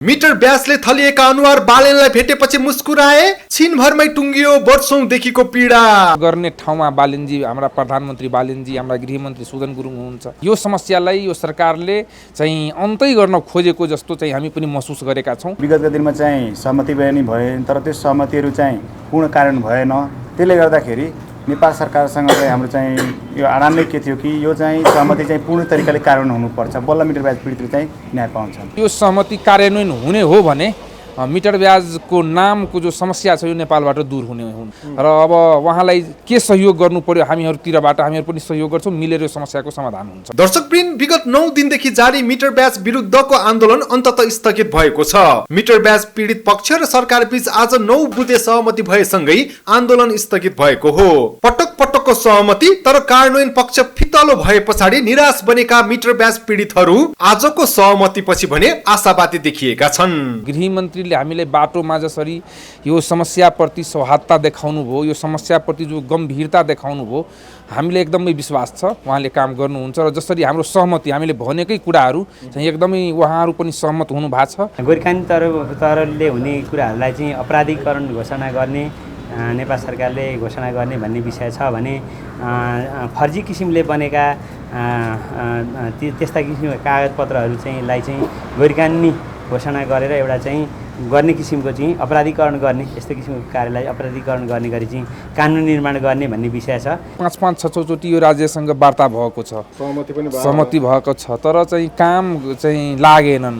Metre ब्याजले थलिएका अनुहार बालेनलाई भेटेपछि मुस्कुराए, छिनभरमै टुङ्गियो वर्षौंदेखिको पीडा। गर्ने ठाउँमा बालेनजी, हाम्रा प्रधानमन्त्री बालेनजी, हाम्रा गृहमन्त्री सुदन गुरुङ हुनुहुन्छ। यो समस्यालाई यो सरकारले चाहिँ अन्तै गर्न खोजेको जस्तो चाहिँ हामी पनि महसुस गरेका छौँ। विगतका दिनमा चाहिँ सहमति पनि भए, तर त्यो सहमतिहरू चाहिँ पूर्ण कार्यान्वयन भएन। त्यसले गर्दाखेरि नेपाल सरकारसँग चाहिँ हाम्रो चाहिँ यो आराम नै के थियो कि यो चाहिँ सहमति चाहिँ पूर्ण तरिकाले कार्यान्वयन हुनुपर्छ, बल्ल मिटर ब्याज पीडितले चाहिँ न्याय पाउँछन्। यो सहमति कार्यान्वयन हुने हो भने मिटर ब्याजको नामको जो समस्या छ यो नेपालबाट दूर हुने हुन् र अब उहाँलाई के सहयोग गर्नु पर्यो हामीहरूतिरबाट हामीहरू पनि सहयोग गर्छौँ, मिलेर यो समस्याको समाधान हुन्छ। दर्शकवृन्द, विगत 9 दिनदेखि जारी मिटर ब्याज विरुद्धको आन्दोलन अन्ततः स्थगित भएको छ। मिटर ब्याज पीडित पक्ष र सरकार बीच आज 9 बुँदे सहमति भएसँगै आन्दोलन स्थगित भएको हो। पटक पटकको सहमति तर कार्यान्वयन पक्ष फितलो भए पछाडि निराश बनेका मिटर ब्याज पीडितहरू आजको सहमतिपछि भने आशावादी देखिएका छन्। गृहमन्त्रीले हामीले बाटोमा जसरी यो समस्याप्रति सौहार्दता देखाउनु भयो, यो समस्याप्रति जो गम्भीरता देखाउनु भयो, हामीले एकदमै विश्वास छ उहाँले काम गर्नुहुन्छ र जसरी हाम्रो सहमति हामीले भनेकै कुराहरू चाहिँ एकदमै उहाँहरू पनि सहमत हुनु भएको छ। गोर्खानी तरले हुने कुराहरूलाई चाहिँ अपराधीकरण घोषणा गर्ने नेपाल सरकारले घोषणा गर्ने भन्ने विषय छ भने फर्जी किसिमले बनेका त्यस्ता किसिमका कागजपत्रहरू चाहिँ गैरकानुनी घोषणा गरेर एउटा चाहिँ गर्ने किसिमको चाहिँ अपराधीकरण गर्ने, यस्तो किसिमको कार्यलाई अपराधीकरण गर्ने गरी चाहिँ कानुन निर्माण गर्ने भन्ने विषय छ। 5-5, 6 चोटि यो राज्यसँग वार्ता भएको छ, सहमति भएको छ, तर चाहिँ काम चाहिँ लागेनन्।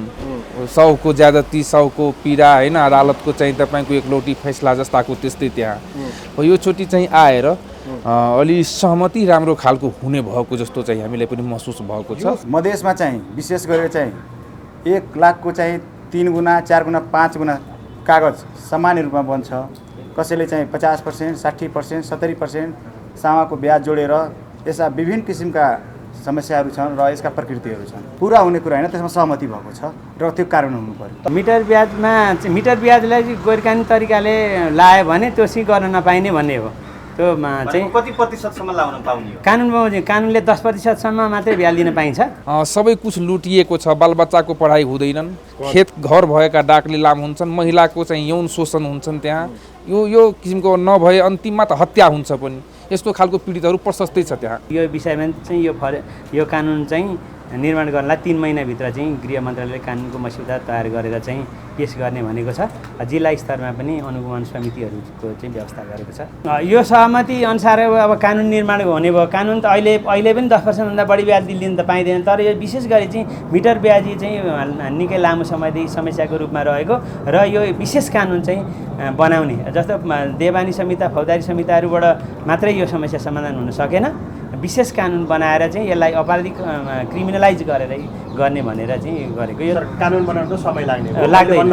100 को ज्यादती, 100 को पीडा होइन, अदालतको चाहिँ तपाईँको एकलौटी फैसला जस्ताको त्यस्तै त्यहाँ यो चोटि चाहिँ आएर अलि सहमति राम्रो खालको हुने भएको जस्तो चाहिँ हामीलाई पनि महसुस भएको छ। मधेसमा चाहिँ विशेष गरेर चाहिँ 1 लाखको चाहिँ 3 गुणा, 4 गुणा, 5 गुणा कागज सामान्य रूपमा बन्छ। कसैले चाहिँ 50%, 60%, 70% सामाको ब्याज जोडेर यस्ता विभिन्न किसिमका समस्याहरू छन् र यसका प्रकृतिहरू छन्। पुरा हुने कुरा होइन, त्यसमा सहमति भएको छ र त्यो कारण हुनु पर्यो। मिटर ब्याजलाई गैरकानुनी तरिकाले लायो भने त्यो चाहिँ गर्न नपाइने भन्ने हो। त्यो चाहिँ कति प्रतिशतसम्म लाउन पाउने हो? कानुनले 10%सम्म मात्रै ब्याज दिन पाइन्छ। सबै कुछ लुटिएको छ, बालबच्चाको पढाइ हुँदैनन्, खेत घर भएका डाकले लाम हुन्छन्, महिलाको चाहिँ यौन शोषण हुन्छन् त्यहाँ। यो किसिमको नभए अन्तिममा त हत्या हुन्छ पनि। यस्तो खालको पीडितहरू प्रशस्तै छ त्यहाँ। यो विषयमा चाहिँ यो कानुन चाहिँ निर्माण गर्नलाई 3 महिनाभित्र चाहिँ गृह मन्त्रालयले कानुनको मस्यौदा तयार गरेर चाहिँ पेश गर्ने भनेको छ। जिल्ला स्तरमा पनि अनुगमन समितिहरूको चाहिँ व्यवस्था गरेको छ। यो सहमति अनुसार अब कानुन निर्माण हुने भयो। कानुन त अहिले पनि 10%भन्दा बढी ब्याज लिन त पाइँदैन, तर यो विशेष गरी चाहिँ मिटर ब्याजी चाहिँ निकै लामो समयदेखि समस्याको रूपमा रहेको र यो विशेष कानुन चाहिँ बनाउने, जस्तो देवानी संहिता, फौजदारी संहिताहरूबाट मात्रै यो समस्या समाधान हुन सकेन। विशेष कानुन बनाएर चाहिँ यसलाई अपराधिक क्रिमिनलाइज गरेर गर्ने भनेर चाहिँ गरेको। यो कानुन बनाउन समय लाग्दैन।